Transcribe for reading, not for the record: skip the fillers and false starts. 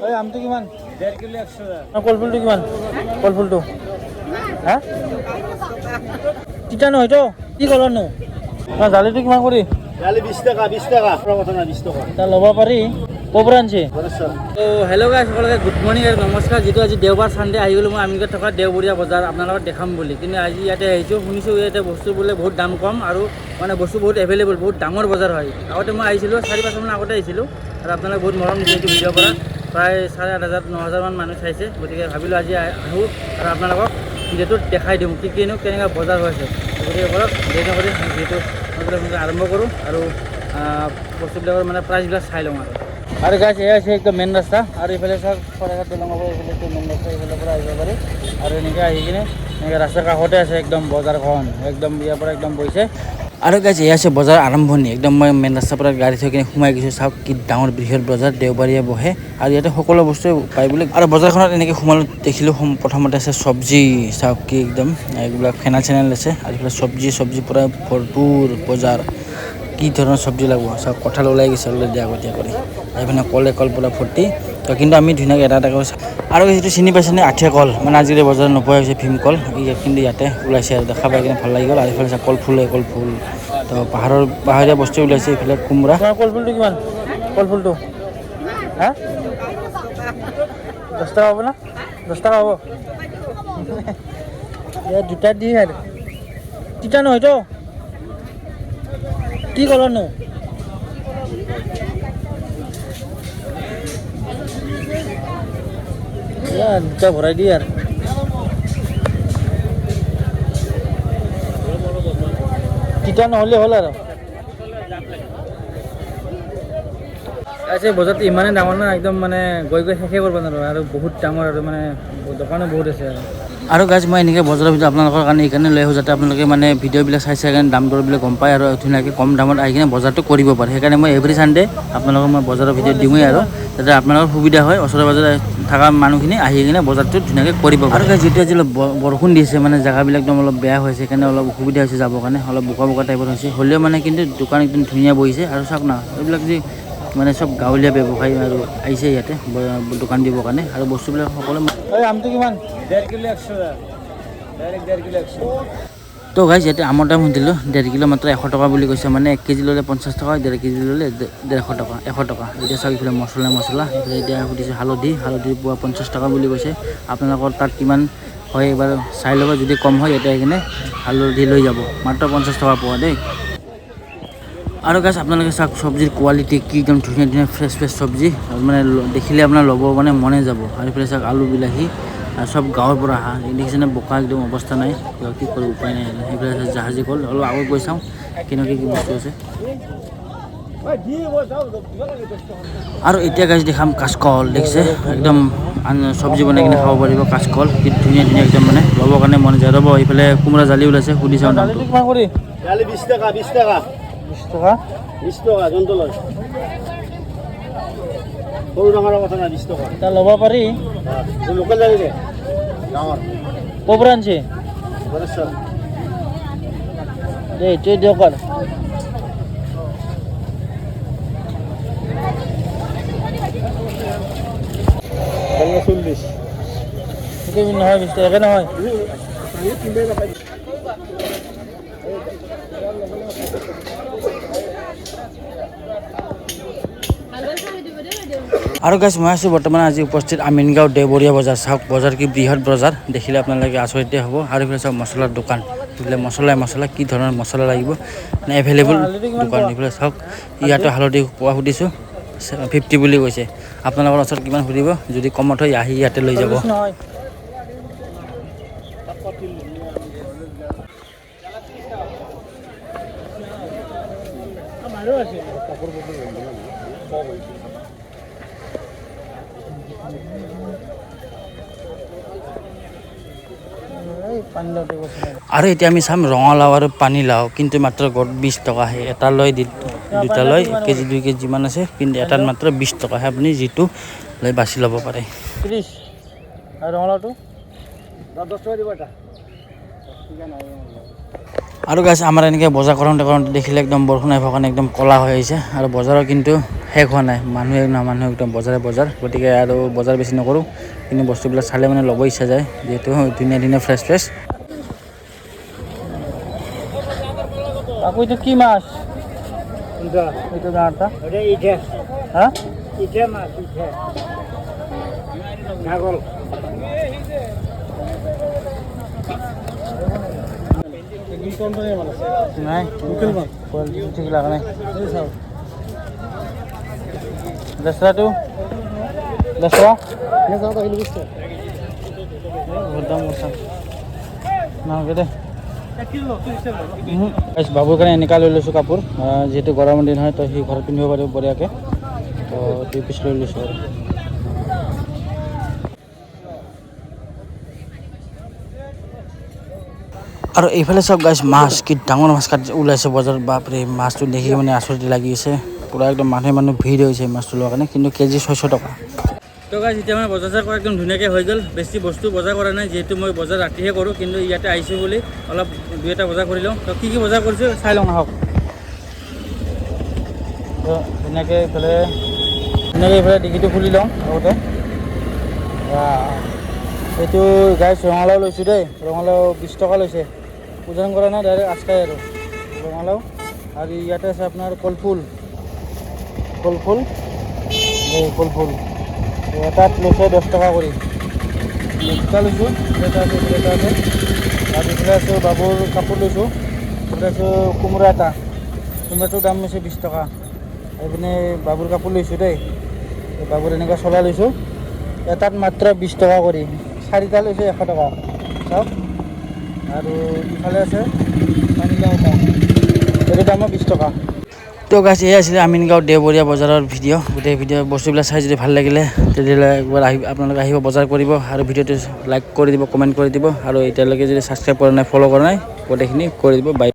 এই আমটো কিমান? 1.5 কিলো 100 টাকা। কলফুলটো কিমান? কলফুলটো হা তিতা নহয়তো? কি কলৰনো? জালিটো কিমান কৰি? জালি 20 টাকা, 20 টাকা। কথা নাই, 20 টকা। তা ল'ব পাৰি। ক'ৰ পৰা আনিছে? তো হেল্ল' গাইজ, সকলোকে গুড মৰ্ণিং আৰু নমস্কাৰ। যিটো আজি দেওবাৰ চানডে আহি গ'লোঁ মই আমিনগাঁৱত থকা দেওবৰীয়া বজাৰ আপোনালোকক দেখাম বুলি। কিন্তু আজি ইয়াতে আহিছোঁ, শুনিছোঁ ইয়াতে বস্তু বোলে বহুত দাম কম আৰু মানে বস্তু বহুত এভেইলেবল, বহুত ডাঙৰ বজাৰ হয়। আগতে মই আহিছিলোঁ, 4-5 মান আগতে আহিছিলোঁ আৰু আপোনালোকে বহুত মৰম দিছে এইটো ভিডিঅ'ৰ পৰা। প্ৰায় 8,500 9,000মান মানুহ চাইছে। গতিকে ভাবিলোঁ আজি আহোঁ আৰু আপোনালোকক ভিডিঅ'টোত দেখাই দিওঁ কি কিনো কেনেকুৱা বজাৰ হৈ আছে। গতিকে বলক, দেৰি নকৰি ভিডিঅ'টো সোনকালে সোনকালে আৰম্ভ কৰোঁ আৰু বস্তুবিলাকৰ মানে প্ৰাইচবিলাক চাই লওঁ। আৰু আৰু গাইজ, এয়া হৈছে একদম মেইন ৰাস্তা আৰু এইফালে চাওক শৰাইঘাট দলং হ'ব, এইফালে মেইন ৰাস্তা, এইফালৰ পৰা আহিব পাৰি। আৰু এনেকৈ আহি কিনে এনেকৈ ৰাস্তাৰ কাষতে আছে একদম বজাৰখন, একদম ইয়াৰ পৰা একদম বহিছে। আৰু গাইজ, এয়া আছে বজাৰ আৰম্ভণি। একদম মই মেইন ৰাস্তাৰ পৰা গাড়ী থৈ কিনে সোমাই গৈছোঁ। চাওক কি ডাঙৰ বৃহৎ বজাৰ, দেওবাৰীয়ে বহে আৰু ইয়াতে সকলো বস্তু পায় বুলি। আৰু বজাৰখনত এনেকৈ সোমালোঁ, দেখিলোঁ প্ৰথমতে আছে চব্জি। চাওক কি একদম এইবিলাক ফেনাইল চেনাইল আছে আৰু এইফালে চব্জি, চব্জি পূৰা ভৰপূৰ বজাৰ। কি ধৰণৰ চব্জি লাগিব চাওক, কঁঠাল ওলাই গৈছে অলৰেডি আগতীয়া কৰি, এইপিনে কলে কল পূৰা ভৰ্তি। তো কিন্তু আমি ধুনীয়াকৈ এটা এটাকৈ। আৰু যিটো চিনি পাইছেনে, আঠিয়া কল, মানে আজিকালি বজাৰত নোপোৱা হৈছে ভীমকল, কিন্তু ইয়াতে ওলাইছে আৰু দেখা পাই কিনে ভাল লাগি গ'ল। আৰু এইফালে চাওক কলফুলে কলফুল, তো পাহাৰৰ পাহাৰীয়া বস্তু ওলাইছে। এইফালে কোমোৰা। কলফুলটো কিমান? কলফুলটো হা 10 টকা হ'ব না? 10 টকা হ'ব। ইয়াত দুটা দি আৰু তিতা নহয়তো? কি কলৰনো? দুটা ভৰাই দি আৰু তিতা নহ'লে হ'ল। আৰু আছে বজাৰটো ইমানেই ডাঙৰ না, একদম মানে গৈ গৈ শেষে কৰিব নোৱাৰোঁ আৰু বহুত ডাঙৰ আৰু মানে দোকানো বহুত আছে। আৰু আৰু গাইজ, মই এনেকৈ বজাৰৰ ভিতৰত আপোনালোকৰ কাৰণে এইকাৰণে লৈ আহোঁ যাতে আপোনালোকে মানে ভিডিঅ'বিলাক চাই চাই কাৰণে দাম দৰবিলাক গম পায় আৰু ধুনীয়াকৈ কম দামত আহি কিনে বজাৰটো কৰিব পাৰে। সেইকাৰণে মই এভৰি চানডে আপোনালোকক মই বজাৰৰ ভিডিঅ' দিওঁৱেই আৰু যাতে আপোনালোকৰ সুবিধা হয়, ওচৰে পাজৰে থকা মানুহখিনি আহি কিনে বজাৰটো ধুনীয়াকৈ কৰিব পাৰে। আৰু যিটো আজি অলপ বৰষুণ দিছে, মানে জেগাবিলাক একদম অলপ বেয়া হৈছে, সেইকাৰণে অলপ অসুবিধা হৈছে যাবৰ কাৰণে, অলপ বোকা বোকা টাইপৰ হৈছে। হ'লেও মানে কিন্তু দোকান একদম ধুনীয়া বহিছে। আৰু চাওক না, এইবিলাক যি মানে চব গাঁৱলীয়া ব্যৱসায়ী আৰু আহিছে ইয়াতে দোকান দিবৰ কাৰণে আৰু বস্তুবিলাক সকলো। এই আমটো কিমান? 1.5 কিলো 100 টাকা। Direct 1.5 kilo 100। তো গাইজ, ইয়াতে আমৰ দাম সুধিলোঁ, 1.5 কিলো মাত্ৰ 100 টকা বুলি কৈছে। মানে 1 কেজি ল'লে 50 টকা, 1.5 কেজি ল'লে 150 টকা, 100 টকা। এতিয়া চাওক ইফালে মছলা, মছলা এইফালে এতিয়া সুধিছোঁ হালধি, হালধি পোৱা 50 টকা বুলি কৈছে। আপোনালোকৰ তাত কিমান হয় এবাৰ চাই ল'ব, যদি কম হয় ইয়াতে আহি কিনে হালধি লৈ যাব, মাত্ৰ 50 টকা পোৱা দেই। আৰু গাইজ, আপোনালোকে চাওক চব্জিৰ কোৱালিটি কি একদম ধুনীয়া ধুনীয়া ফ্ৰেছ ফ্ৰেছ চব্জি, মানে দেখিলে আপোনাৰ ল'ব মানে মনে যাব। আৰু এইফালে চাওক আলু, বিলাহী আৰু চব গাঁৱৰ পৰা অহা, দেখিছেনে বোকা একদম অৱস্থা নাই, কি কৰিব উপায় নাই। সেইফালে আছে জাহাজী কল, অলপ আগত গৈ চাওঁ কেনেকৈ কি বস্তু আছে। আৰু এতিয়া গাইজ দেখাম কাচকল, দেখিছে একদম চব্জি বনাই কিনে খাব পাৰিব কাচকল, কি ধুনীয়া ধুনীয়া একদম মানে ল'বৰ কাৰণে মন যায়। ৰ'ব, এইফালে কোমোৰা জালি ওলাইছে, সুধি চাওঁ দামটো। জালি 20 টাকা, 20 টাকা। 20 টকা? 20 টকা যোনটো লয়, সৰু ডাঙৰৰ কথা নাই, 20 টকা। তা ল'ব পাৰি। লোকেল জালি দে, ডাঙৰ। ক'ৰ পৰা আনিছে? গণেশ্বৰ। দে এইটোৱে দিয়ক। আৰু 40। সেইটো নহয়, 20 টকা একে নহয়। আৰু গাইজ, মই আছোঁ বৰ্তমান আজি উপস্থিত আমিনগাঁও দেওবৰীয়া বজাৰ। চাওক বজাৰ কি বৃহৎ বজাৰ, দেখিলে আপোনালোকে আচৰিতে হ'ব। আৰু এইফালে চাওক মছলাৰ দোকান, এইফালে মছলাই মছলা, কি ধৰণৰ মছলা লাগিব মানে এভেইলেবল দোকান। এইফালে চাওক ইয়াতো হালধি পোৱা সুধিছোঁ, 50 বুলি কৈছে। আপোনালোকৰ ওচৰত কিমান সুধিব, যদি কমত হয় আহি ইয়াতে লৈ যাব। আৰু এতিয়া আমি চাম ৰঙালাও আৰু পানীলাও, কিন্তু মাত্ৰ গড় 20 টকা। সেই এটা লৈ দুটা লৈ 1 কেজি 2 কেজি যিমান আছে, কিন্তু এটাত মাত্ৰ 20 টকা। আপুনি যিটো লৈ বাছি ল'ব পাৰে। 30। আৰু ৰঙালাওটো 10 টকা দিব এটা। আৰু গাইছ, আমাৰ এনেকৈ বজাৰ কৰোঁতে কৰোঁতে দেখিলে একদম বৰষুণ আহিবৰ কাৰণে একদম ক'লা হৈ আহিছে। আৰু বজাৰৰ কিন্তু শেষ হোৱা নাই, মানুহে নহয় মানুহ, একদম বজাৰে বজাৰ। গতিকে আৰু বজাৰ বেছি নকৰোঁ, কিন্তু বস্তুবিলাক চালে মানে ল'ব ইচ্ছা যায়, যিহেতু ধুনীয়া ধুনীয়া ফ্ৰেছ ফ্ৰেছ। কাকু, এইটো কি মাছ? এইটো ডাঙৰটা? ইঠে। হা? ইঠে মাছ, ইঠে নাগল। নাই, লোকেল মাছ। কোৱালিটিটো ঠিক লগা নাই। দচৰাটো দচৰা বহুত দাম কৈছা, নালাগে দে। গাইছ, বাবুৰ কাৰণে এনেকুৱা লৈ লৈছোঁ কাপোৰ, যিহেতু গৰমৰ দিন হয়, তো সি ঘৰত পিন্ধিব পাৰিব বঢ়িয়াকৈ। তো দুই পিচ লৈ লৈছোঁ। আৰু এইফালে চাওক গাইছ, মাছ কি ডাঙৰ মাছ কাটি ওলাইছে বজাৰত। বাপৰে, মাছটো দেখি মানে আচৰিত লাগি আছে। পূৰা একদম মানুহে মানুহ ভিৰ হৈছে মাছটো লোৱাৰ কাৰণে, কিন্তু কেজি 600 টকা। তো গাইছ, এতিয়া মানে বজাৰ চজাৰ কৰা একদম ধুনীয়াকৈ হৈ গ'ল। বেছি বস্তু বজাৰ কৰা নাই, যিহেতু মই বজাৰ ৰাতিহে কৰোঁ, কিন্তু ইয়াতে আহিছোঁ বুলি অলপ দুই এটা বজাৰ কৰি লওঁ। তো কি কি বজাৰ কৰিছোঁ চাই লওঁ আহক। তো ধুনীয়াকৈ এইফালে ডিকিটো খুলি লওঁ আগতে। এইটো গাইছ, ৰঙালাও লৈছোঁ দেই। ৰঙালাও 20 টকা লৈছে, ওজন কৰা নাই, ডাইৰেক্ট আচকাই আৰু ৰঙালাও। আৰু ইয়াতে আছে আপোনাৰ কলফুল, কলফুল, এই কলফুল এটাত লৈছে 10 টকা কৰি, দুটা লৈছোঁ। এটা আছে, এটা আছে। আৰু এইফালে আছে বাবুৰ কাপোৰ লৈছোঁ। এইফালে আছে কোমোৰা এটা, কোমোৰাটোৰ দাম হৈছে 20 টকা। এইপিনে বাবুৰ কাপোৰ লৈছোঁ দেই। এই বাবুৰ এনেকুৱা চোলা লৈছোঁ, এটাত মাত্ৰ 20 টকা কৰি, চাৰিটা লৈছোঁ 100 টকা, চাওক। আৰু ইফালে আছে পানীলাও এটা, এইটো দামো 20 টকা। তো গাইছ, এই আছিলে আমিনগাঁও দেওবৰীয়া বজাৰৰ ভিডিঅ'। গোটেই ভিডিঅ' বস্তুবিলাক চাই যদি ভাল লাগিলে, তেতিয়াহ'লে একবাৰ আহি আপোনালোকে আহিব, বজাৰ কৰিব আৰু ভিডিঅ'টো লাইক কৰি দিব, কমেণ্ট কৰি দিব আৰু এতিয়ালৈকে যদি ছাবস্ক্ৰাইব কৰা নাই, ফ'ল' কৰা নাই, গোটেইখিনি কৰি দিব। বাই।